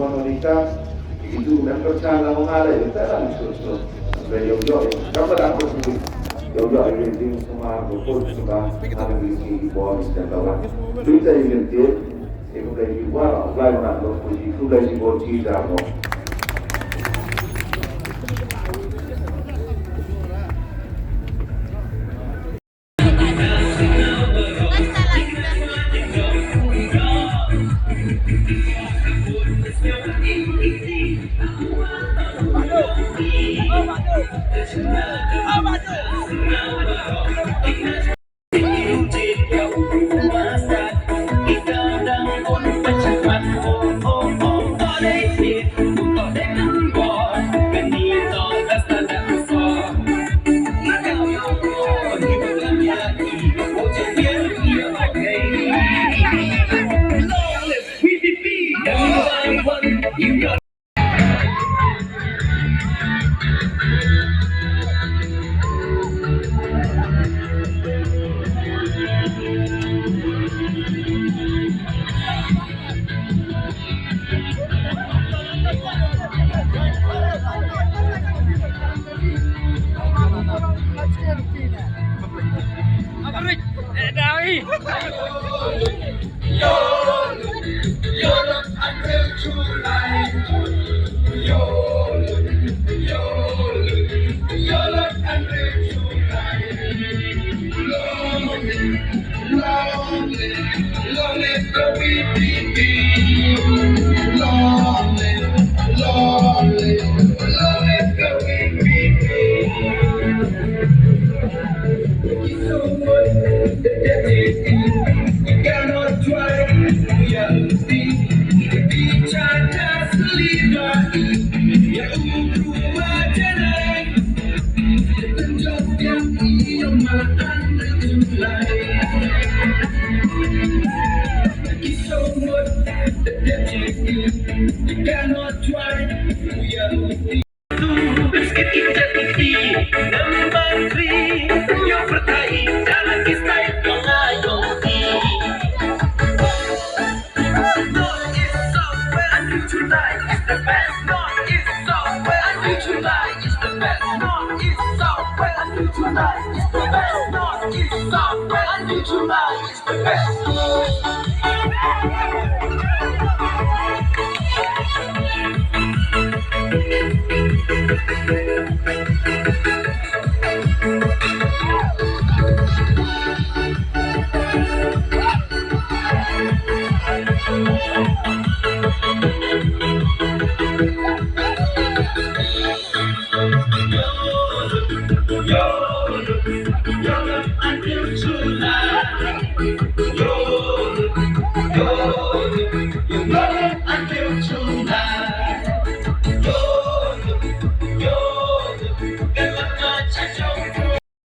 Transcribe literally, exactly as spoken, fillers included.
wan wan ita. Itu member kan la ma le ita la ni so so. Ba yo yo. Ka ba da ko tu. Yo yo ri ding sama ko ko sama. Ada di sini bawah di sini bawah. Tu ita yang dia. Ita boleh di luar, boleh mana lo. Itu boleh di bawah di dalam.